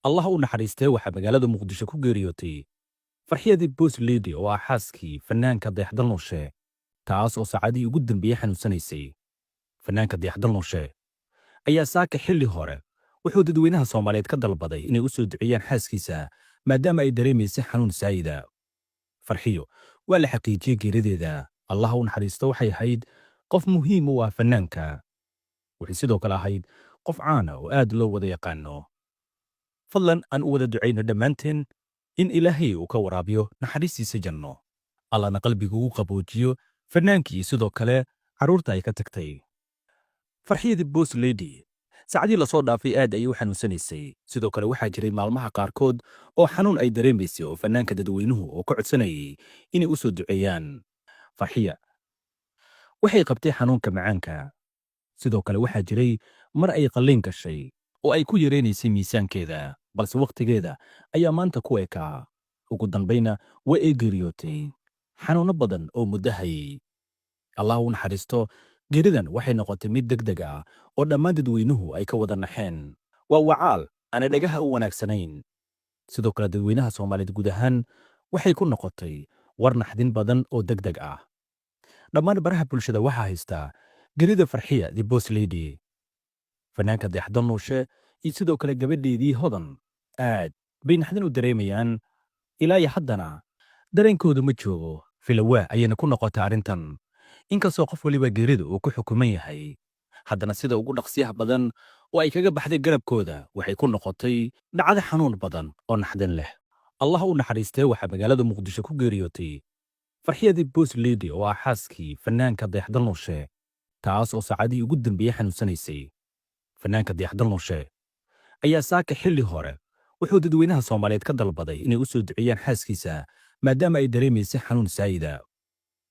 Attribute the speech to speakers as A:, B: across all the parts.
A: Allah u naxariistee, waxaa magaalada Muqdisho ku geeriyootay Farxiya The Boss Lady, oo ah xaaskii fanaanka Dayax Dalnuurshe, taas oo saacadihii ugu dambeeyey xanuunsanaysay. Fanaanka Dayax Dalnuurshe ayaa saaka xilli hore wuxuu dadweynaha Soomaaliyeed ka dalbaday inay u soo duceeyaan xaaskiisa, maadaama ay dareemaysay xanuun saayida. Farxiyo waa la xaqiijiyey geerideeda. Allah u naxariisto, waxay ahayd qof muhiim u ah fanaanka. Waxay sidoo kale ahayd qof caana oo aad loo wada yaqaano. Fadlan aan u wada ducayno dhammaanteen in Ilaahay uu ka waraabiyo naxariistiisa janno, Allahna qalbiga ugu qaboojiyo fanaankii, sidoo kale carruurta ay ka tagtay. Farxiya The Boss Lady saacadii lasoo dhaafay aad ayay u xanuunsanaysay. Sidoo kale waxaa jiray maalmaha qaarkood oo xanuun ay dareemaysay, oo fanaanka dadweynuhu oo ka codsanayay inay u soo duceeyaan. Farxiya waxay qabtay xanuunka macaanka. Sidoo kale waxaa jiray mar ay qalliin gashay oo ay ku yaraynaysay miisaankeeda, balse wakhtigeeda ayaa maanta ku ekaa. Ugu dambayna way ay geeriyootay xanuunno badan oo muddo hayay. Allah u naxariisto, geeridan waxay noqotay mid deg deg ah oo dhammaan dadweynuhu ay ka wada naxeen. Waa wacaal aanay dhagaha u wanaagsanayn. Sidoo kale dadweynaha Soomaaliyeed guud ahaan waxay ku noqotay war naxdin badan oo deg deg ah. Dhammaan baraha bulshada waxaa haystaa geerida Farxiya The Boss Lady. Fanaanka Dayax Dalnuurshe iyo sidoo kale gabadheedii Hodan aad bay naxdin u dareemayaan. Ilaa iyo haddana dareenkoodu ma joogo, filawaa ayayna ku noqotay arrintan. Inkastoo qof waliba geerida uu ku xukuman yahay, haddana sida ugu dhaqsiyaha badan oo ay kaga baxday garabkooda waxay ku noqotay dhacdo xanuun badan oo naxdin leh. Allah u naxariistee, waxaa magaalada Muqdisho ku geeriyootay Farxiya The Boss Lady, oo ah xaaskii fanaanka Dayax Dalnuurshe, taas oo saacadihii ugu dambeeyey xanuunsanaysay. Fanaanka Dayax Dalnuurshe ayaa saaka xilli hore wuxuu dadweynaha Soomaaliyeed ka dalbaday inay u soo duceeyaan xaaskiisa, maadaama ay dareemaysay xanuun saayida.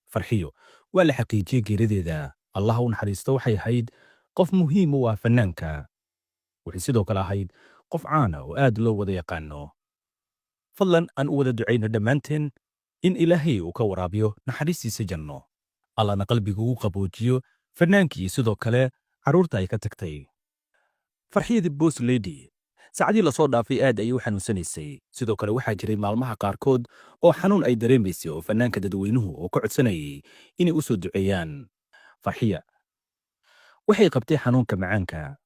A: Farxiyo waa la xaqiijiyey geerideeda. Allah u naxariisto, waxay ahayd qof muhiim u ah fanaanka. Waxay sidoo kale ahayd qof caana oo aad loo wada yaqaano. Fadlan aan u wada ducayno dhammaanteen in Ilaahay uu ka waraabiyo naxariistiisa janno, Allahna qalbiga ugu qaboojiyo fanaankii, sidoo kale carruurta ay ka tagtay. Farxiya The Boss Lady saacadii lasoo dhaafay aad ayay u xanuunsanaysay. Sidoo kale waxaa jiray maalmaha qaarkood oo xanuun ay dareemaysay, oo fanaanka dadweynuhu oo ka codsanayay inay u soo duceeyaan. Farxiya waxay qabtay xanuunka macaanka.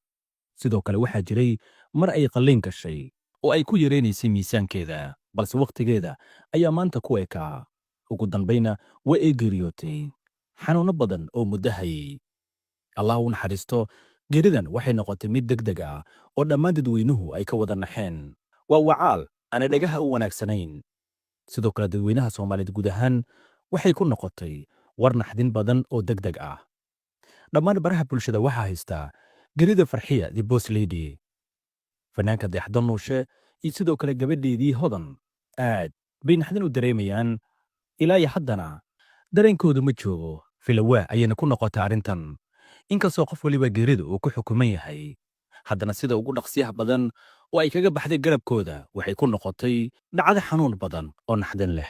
A: Sidoo kale waxaa jiray mar ay qalliin gashay oo ay ku yaraynaysay miisaankeeda, balse wakhtigeeda ayaa maanta ku ekaa. Ugu dambayna way ay geeriyootay xanuunno badan oo muddo hayay. Allah u naxariisto, geeridan waxay noqotay mid deg deg ah oo dhammaan dadweynuhu ay ka wada naxeen. Waa wacaal aanay dhagaha u wanaagsanayn. Sidoo kale dadweynaha Soomaaliyeed guud ahaan waxay ku noqotay war naxdin badan oo deg deg ah. Dhammaan baraha bulshada waxaa haystaa geerida Farxiya The Boss Lady. Fanaanka Dayax Dalnuurshe iyo sidoo kale gabadheedii Hodan aad bay naxdin u dareemayaan. Ilaa iyo haddana dareenkoodu ma joogo, filawaa ayayna ku noqotay arrintan. Inkastoo qof waliba geerida uu ku xukuman yahay, haddana sida ugu dhaqsiyaha badan oo ay kaga baxday garabkooda waxay ku noqotay dhacdo xanuun badan oo naxdin leh.